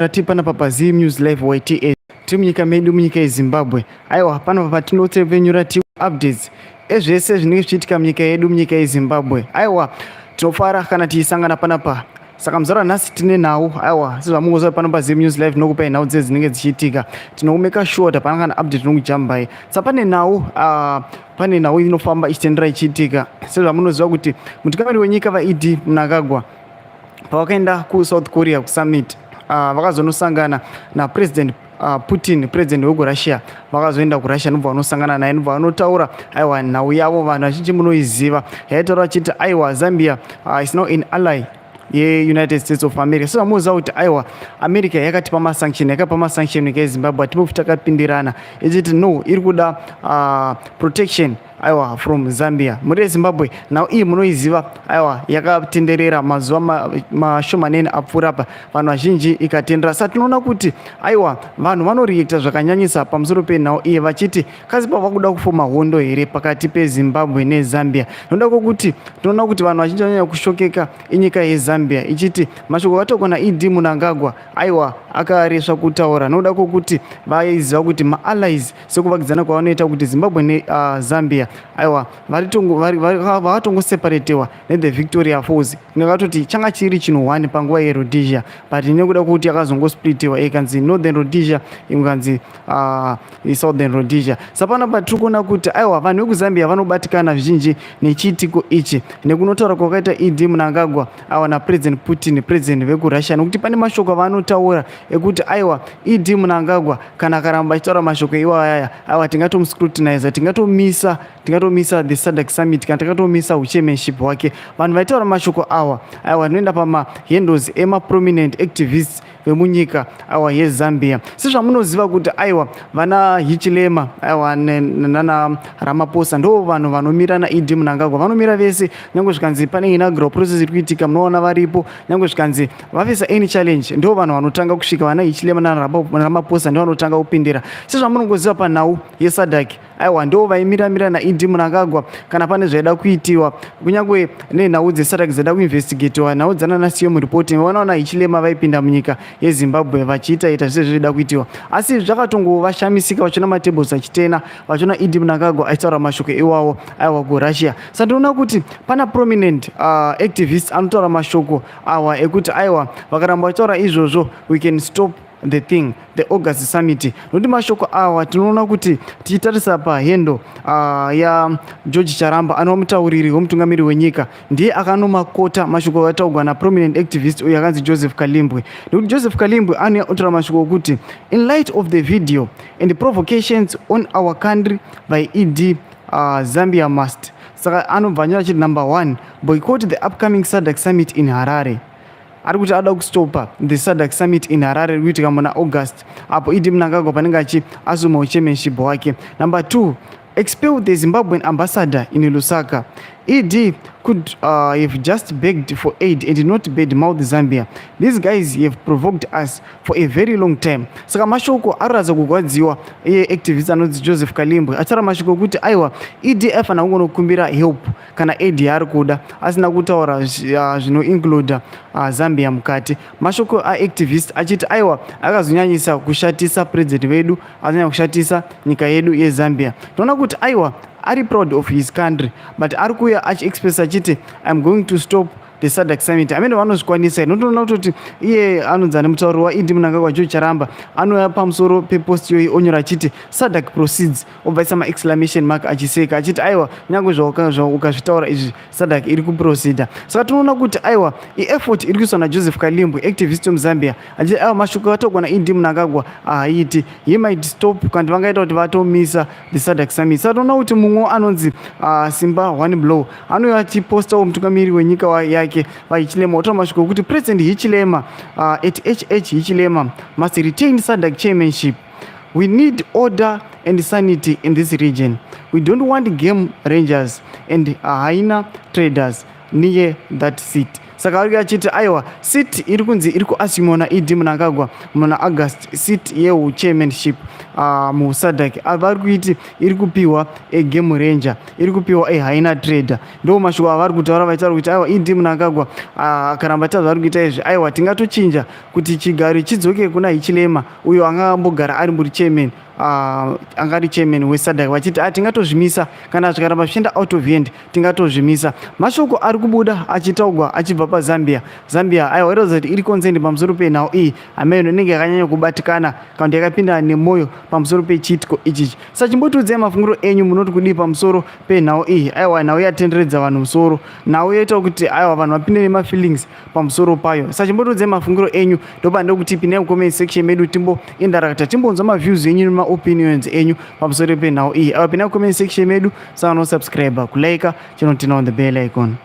Tati panapa paZim News Live YTA, tiri munyika medu, munyika yeZimbabwe. Aiwa, panapa patinotepfenyura ti updates ezvese zvinenge zvichiitika munyika yedu, munyika yeZimbabwe. Aiwa, tinofara kana tichisangana panapa. Saka muzara nhasi tine nhau. Aiwa, sezvamungoziva, pano paZim News Live tinokupai nhau dzese dzinenge dzichiitika. Tinokumeka sure kuti hapana kana update inokujambai. Saka pane nhau inofamba ichitendera ichiitika. Sezvamunoziva kuti mutungamiri wenyika, vaED Mnangagwa, pavakaenda kuSouth Korea kusummit, vakazonosangana naPresident Putin, president wekuRussia. Vakazoenda kuRussia, nobva vanosangana naye, nobva vanotaura. Aiwa, nhau yavo vanhu vazhinji munoiziva, yaitaura vachiti aiwa, Zambia is now an ally yeUnited States of America. Sezvamunoziva kuti aiwa, America yakatipa masanction, yakapa masanction nyika yeZimbabwe, hatipofi takapindirana, ichiti no, iri kuda protection, aiwa, from Zambia. Muri yeZimbabwe, nhau iyi munoiziva. Aiwa, yakatenderera mazuva mashomanene apfuura apa, vanhu vazhinji ikatendera. Saka tinoona kuti aiwa, vanhu vanoreacta zvakanyanyisa pamusoro penhau iyi, vachiti kasi pava kuda kufoma hondo here pakati peZimbabwe neZambia? Noda kwokuti tinoona kuti vanhu vazhinji vanyanya kushokeka inyika yeZambia, ichiti mashoko akataurwa naED Mnangagwa, aiwa, akaresva kutaura, nokuda kwokuti vaiziva kuti maallies, sekuvakidzana kwavanoita kuti Zimbabwe neZambia, aiwa, vakatongoseparatiwa nethe Victoria Falls. Ndingatoti changa chiri chinhu one panguva yeRhodesia, but nekuda kwekuti yakazongosplitiwa, ikanzi Northern Rhodesia, ikanzi Southern Rhodesia. Sapanapa tiri kuona kuti aiwa, vanhu vekuZambia vanobatikana zvizhinji nechiitiko ichi, nekunotaura kwakaita ED Mnangagwa, aiwa, naPresident Putin, president vekuRussia, nekuti pane mashoko avanotaura ekuti aiwa, ED Mnangagwa kana akaramba achitaura mashoko iwayaya, aiwa, tingatomuscrutinize, tingatomisa the SADC summit, kana tingatomisa uchairmanship hwake. Vanhu vaitaura mashoko awa, aiwa, tinoenda pamahandles emaprominent activists vemunyika, aiwa, yeZambia. Sezvamunoziva kuti aiwa, vana Hichilema, aiwa, nana Ramaphosa ndo vanhu vanomira naED Mnangagwa. Vanomira vese, nyange zvikanzi pane inaugural process iri kuitika, munoona varipo. Nyange zvikanzi vafesa any challenge, ndo vanhu vanotanga kusvika. Vana Hichilema naRamaphosa ndo vanotanga kupindira. Sezvamunongoziva, panhau yeSADC, aiwa, ndo vaimiramira naED Mnangagwa kana pane zvaida kuitiwa. Kunyange nenhau dzeSADC dzaida kuinvestigatiwa, nhau dzanana CM reporting, vanaona Hichilema vaipinda munyika yeZimbabwe vachiita ita zvese zvaida kuitiwa. Asi zvakatongovashamisika vachiona matables achitena, vachiona ED Mnangagwa achitaura mashoko iwawo, aiwa, kuRussia. Saka ndinoona kuti pana prominent activist anotaura mashoko awa ekuti aiwa, vakaramba vachitaura izvozvo, we can stop the thing, the August summit. Nokuti mashoko awa, tinoona kuti tichitarisa pahandle yaGeorge Charamba, anova mutauriri wemutungamiri wenyika, ndiye akanomakota mashoko akataurwa naprominent activist uyo akanzi Joseph Kalimbwe. Nekuti Joseph Kalimbwe anotaura mashoko okuti, "In light of the video and the provocations on our country by ED, Zambia must," saka anobva anyora achiti, "Number one, boycott the upcoming SADC summit in Harare." Ari kuti ada kustopa the SADC summit in Harare iri kuitika muna August, apo ED Mnangagwa panenge achiasuma uchairmanship hwake. "Number two, expel the Zimbabwean ambassador in Lusaka. ED could have just begged for aid and not bad mouth Zambia. These guys have provoked us for a very long time." Saka mashoko aratidza kurwadziwa iye activist anonzi Joseph Kalimbwe, achitaura mashoko ekuti aiwa, ED aifanira kungonokumbira help kana aid yaari kuda, asina kutaura zvinoincluda Zambia mukati. Mashoko aactivist achiti aiwa, akazonyanyisa kushatisa president vedu, akazonyanya kushatisa nyika yedu yeZambia. Tinoona kuti aiwa, ari proud of his country, but ari kuuya achiexpress achiti, "I am going to stop the SADC summit." Amene vanozvikwanisa. Inotoona kutoti iye anonzi ane mutauro waED Mnangagwa, George Charamba, anouya pamusoro pepost iyoyi, onyora achiti, "SADC proceeds," obva aisa maexclamation mark, achiseka achiti aiwa, nyange ukazvitaura izvi, SADC iri kuproceeda. Saka tinoona kuti aiwa, ieffort iri kuiswa naJoseph Kalimbwe, activist wemuZambia, achiti aiwa, mashoko ataurwa naED Mnangagwa haaiti, he might stop, kana vangaita kuti vatomisa the SADC summit. Saka tinoona kuti mumwe anonzi Simba One Blow anouya achipostawo mutungamiri wenyika yake, vaHichilema, otaura mashoko ekuti, "President Hichilema, at HH Hichilema, must retain SADC chairmanship. We need order and sanity in this region. We don't want game rangers and hyena traders near that seat." Saka vari achiti aiwa, seat iri kunzi iri kuassumiwa naED Mnangagwa muna August, seat yeuchairmanship muSADC, vari kuiti iri kupiwa egame ranger, iri kupiwa ehyena trader. Ndo mashoko avari kutaura, vachitaura kuti aiwa, ED Mnangagwa akaramba ta zvari kuita izvi, aiwa, tingatochinja kuti chigaro chidzoke kuna Hichilema, uyo anga ambogara ari muri chairman, anga ari chairman weSADC, vachiti tingatozvimisa kana zvikaramba zvichienda out of hand, tingatozvimisa. Mashoko ari kubuda achitaugwa achibva paZambia. Zambia, aiwa, iratidza kuti iri concerned pamusoro penhau iyi. Hameno inenge yakanyanya kubatikana kana kuti yakapinda nemwoyo pamusoro pechiitiko ichichi. Saka chimbotiudzai mafungiro enyu, munoti kudii pamusoro penhau iyi? Aiwa, nhau yatenderedza vanhu musoro, nhau yoita kuti aiwa, vanhu vapinde nemafeelings pamusoro payo. Saka chimbotiudzai mafungiro enyu. Ndopa ndokuti pindai mucomment section medu, timbointeracta, timbonzwa maviews enyu nemaopinions enyu pamusoro penhau iyi. Aiwa, pindai mucomment section medu, saka nosubscribe, kulike, chinoturn on the bell icon.